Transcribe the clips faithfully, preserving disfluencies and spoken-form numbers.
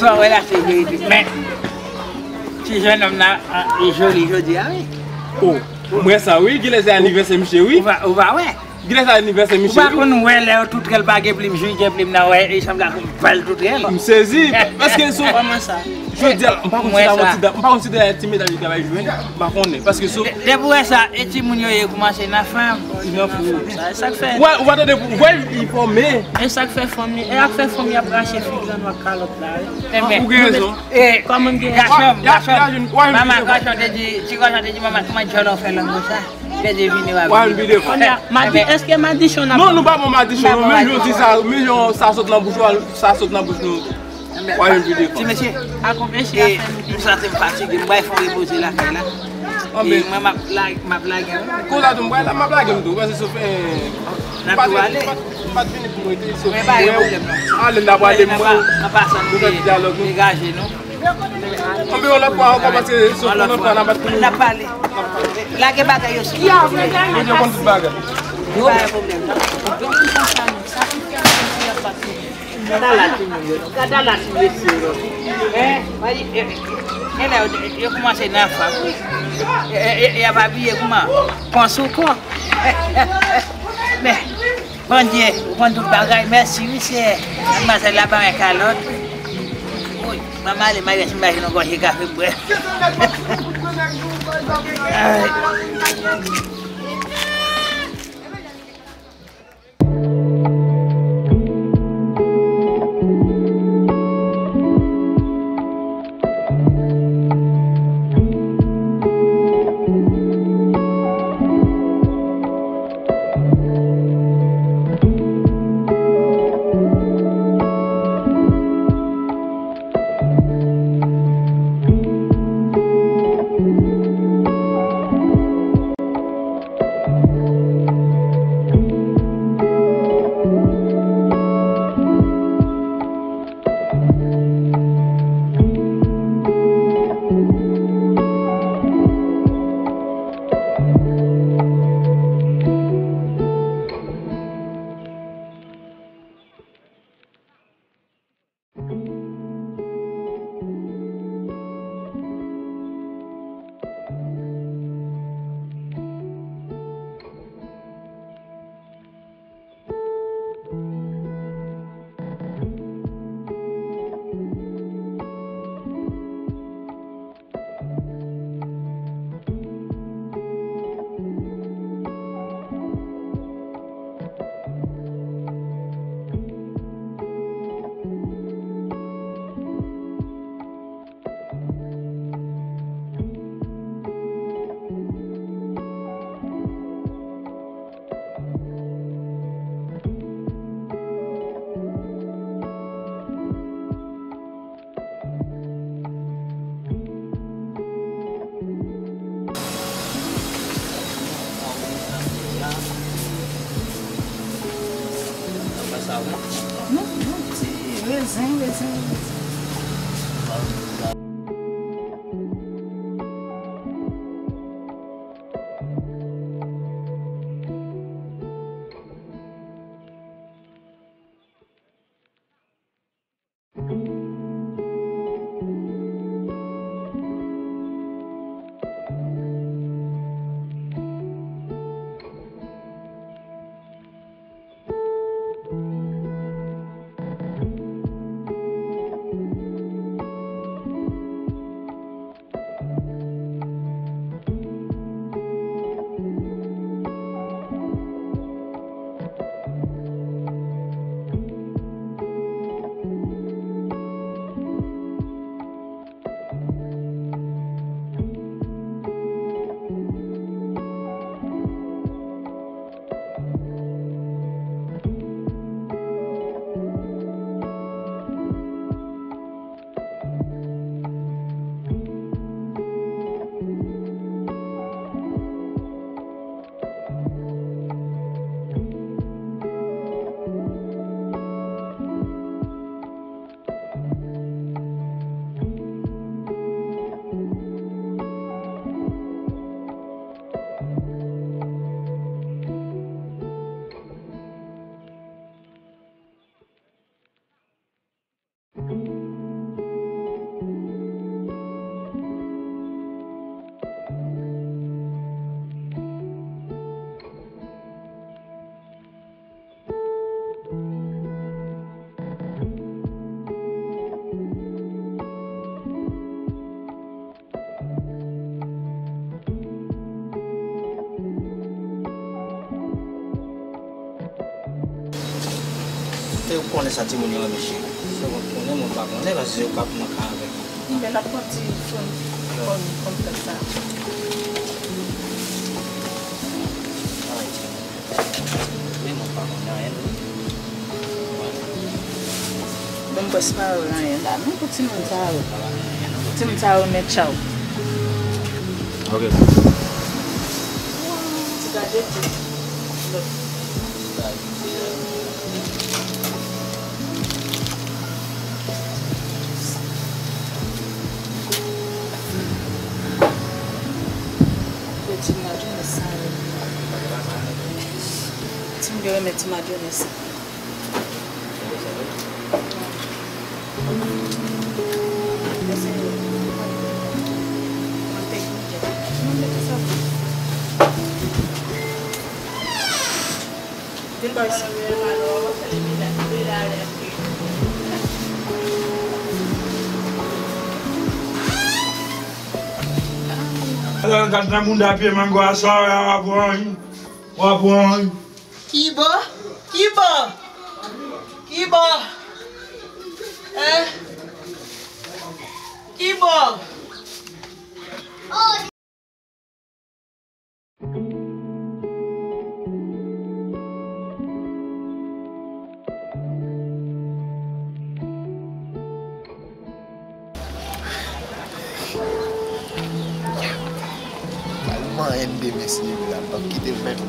Bon, wè la, se verite. Men, ti jennonm nan, ah, li joli jodi a, wi. Oh, m wè sa, wi. Kilè se anivèsè misye, wi. Ou pa, ou pa wè? Kilè se anivèsè misye, wi. Ou pa konn wè lè yo tout rèl pa gen plim, jwi gen plim nan, wè, li sanble ak yon bèl tout rèl. M sezi, paske sou... Kòman sa? Jodi a, m pa konn si se yon ti dan-, m pa konn si se ti medam li travay jwe, m pa konnen, paske sou... De-, depi w wè sa, e timoun yo ye koumanse nan fanm. Nan fanm. Sa, sa k fè. Wè, ou pa tande, wè, li fòme. E sa k fè fanm, e sa k fè fanm y ap rache figi an ak kalòt la, wi. Ou gen rezon. E, kòman m gen gason, gason, mama, gason te di, ti gason te di, mama, kòman djòlè w fè lang konsa? Te di vini w ap vini. Kounye a, madichon, èske madichon n ap... Non, nou pa bon madichon, non, menm jan di sa, menm jan sa sot nan bouch ou, sa sot nan bouch nou. W ap vin vide fanm. Ti mesye, e, m santi m fatige, m pral fè yon repoze lakay la. E mwen, m ap lage, m ap lage, wi. Kounye a tou, m pral la, m ap lage m tou, paske sou fè... N ap tou ale. M pa t vini pou m rete, sou fè. Men pa gen pwoblèm, non. Ale, n ap ale, mwen, nou fè ti dyalòg, nou degaje nou. Anben, yon lòt fwa ankò, paske sou fè, yon lòt fwa, n ap bat pou nou. N ap pale. Lage bagay yo sou mwen. Mwen, yo konn tout bagay. Pa gen pwoblèm, non. Gad ala timoun yo, gad ala ti mesye yo. Hein? E, e, e, e la, yo, yo kòmanse nan fanm, wi. E, e, e, y ap abiye kòman? Kon sou kon. Men, Bondye, ou konn tout bagay. Mèsi, wi, Seyè. Madmwazèl la ba mwen kalòt. Woy, ban m ale, m al jis m ba nou gòje kafe bwè. Ay. Non, non, ti rezen, rezen, rezen. Ou konnen sa timoun yo renmen cheri. Se mwen konnen, mwen pa konnen, paske se yo k ap nan kay avèk yo. Men n ap pran ti fon kòm, kòm fè sa. Ay, timoun. Men mwen pa konnen anyen, non. Bon, m pwès pa wè anyen la, non, pou timoun sa yo. Timoun sa yo, men tchaw. Ok. Ti gade ti. Ti madounes sa yo. Ti m te renmen ti madounes sa. Vin bay sa. Gad nan bounda pye mango a, sa w ap pran. W ap pran. Kibo? Kibo? Kibo? Eh? Kibo? Al manyen m demen si Dye vle, la m p ap kite l menm.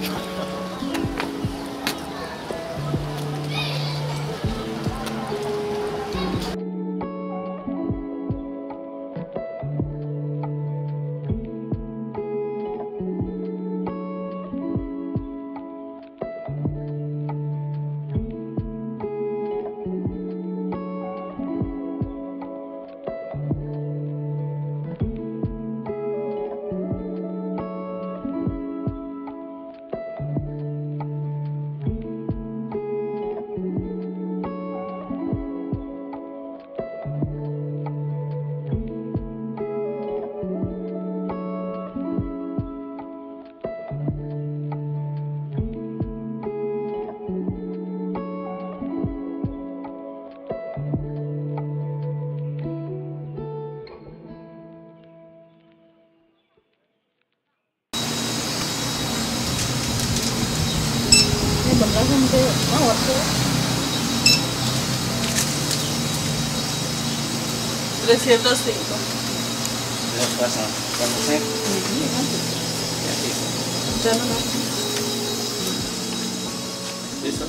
Trescientos cinco. Trescientos cinco. Ujú. Dame más. Eso.